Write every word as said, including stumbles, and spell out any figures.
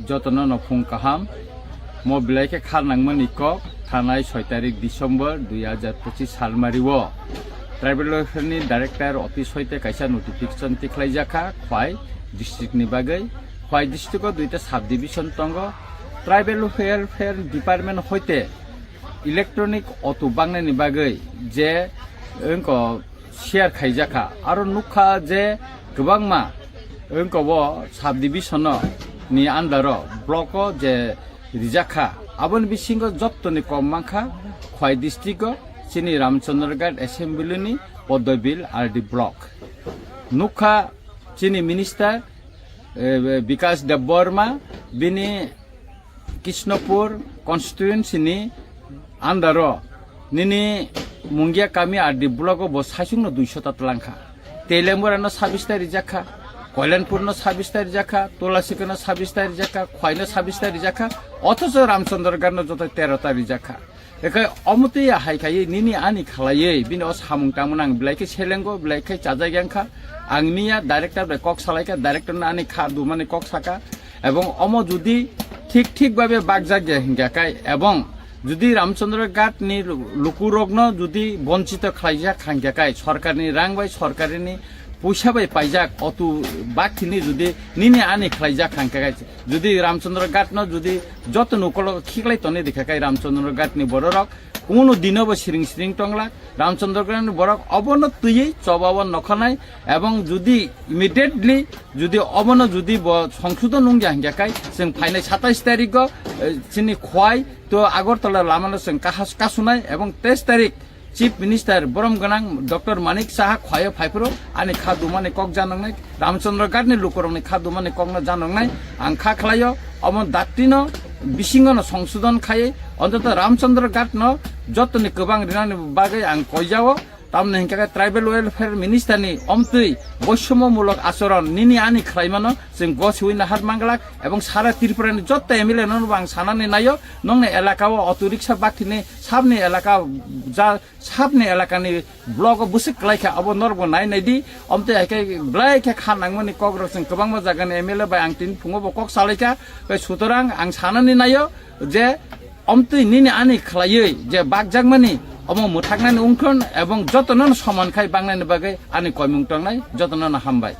Jotono no phung kaham. Mo belai khe khar nangmani kok, thanai soi tarik December dui hajar pochis salmari o Tribal Welfare ni Director Office hoite kaisa notification tikhlaijakha Khwai district ni bagwi. Khwai district o duita sub division tongo. Tribal Welfare Department hoite electronic auto bangnani bagwi je wngko share khaijakha. Aro nukha je kwbangma wngko bo sub division o ni under o block o je rijakha. Aboni bisingo jottoni kom mankha Khwai district o chini Ramchandraghat Assembly ni Podobil R D block. Nukha chini minister, eh, Bikash Debbarma, bini Krishnapur constituency ni under o nini Mungia kami R D block o bo saichung no duiso ta twlangkha. Teilembura no sabis ta rijakha, Koilanpur no sabis ta rijakha, Tulasikha no sabis ta rijakha, Khwai no sabis ta rijakha, othocho Ramchandraghat no joto tero ta rijakha. Ekai omotwi ya hai khai nini ani khalaiwi bini o samung tangmani ang belai khe selengo, belai khe chajak yang kha. Ang miya director bai kok salai kha, director no ani kha dumani kok saka. Ebong omo judi thik thik babe bakjak ya hingya kai, ebong judi Ramchandraghat ni lu-, lukurokno judi bonchito khlaijak hingya kai, sorkarni rang bai, sorkarini puisa bai paijak otu bakhini judi nini ani khlaijak hingya kai, judi Ramchandraghat no judi joto nokolo khiklai toni dikha kai Ramchandraghat ni bororok kunu dino bo siring siring tongla. Ramchandraghat ni borok obono twiwi choba o nokhanai, ebong judi immediately judi obono judi bo songsodon wngya hingya kai, chwng phainai satais tarik o, eh, chini Khwai to Agartala lama no chwng kahas kasunai, ebong teis tarik Chief Minister borom gwnang Doctor Manik Saha Khwai o phaiphuru ani kha dumani kok janoknai, Ramchandraghat ni lukurokni kha dumani kokno janoknai ang kha khlaio. Omo dakti no bisingo no songsodon khaiwi ontoto Ramchandraghat no jotoni kwbang rinani bagwi ang koijao. Tamni hingkha khe Tribal Welfare Minister ni omtwi boisomo mulok achoron nini ani khlaimano chwng gosiwi nahat manglak, ebong sara Tripura ni joto M L A no bo ang sanani naio, nongni elaka o auto rickshaw bakhini sabni elaka ja sabni elakani block o bwswk kwlaikha, abo norokbo nai naidi. Omtwi hai khe belai khe kha nangmani kokrok chwng kwbangma jagani M L A bai ang tini phungo bo kok salaikha. Tei sutorang ang sanani naio je omtwi nini ani khlaiwi je bakjakmani omo mwthaknani wngthon ebong jotono soman khai bangnani bagwi ani koimung tongnai, jotono hambai.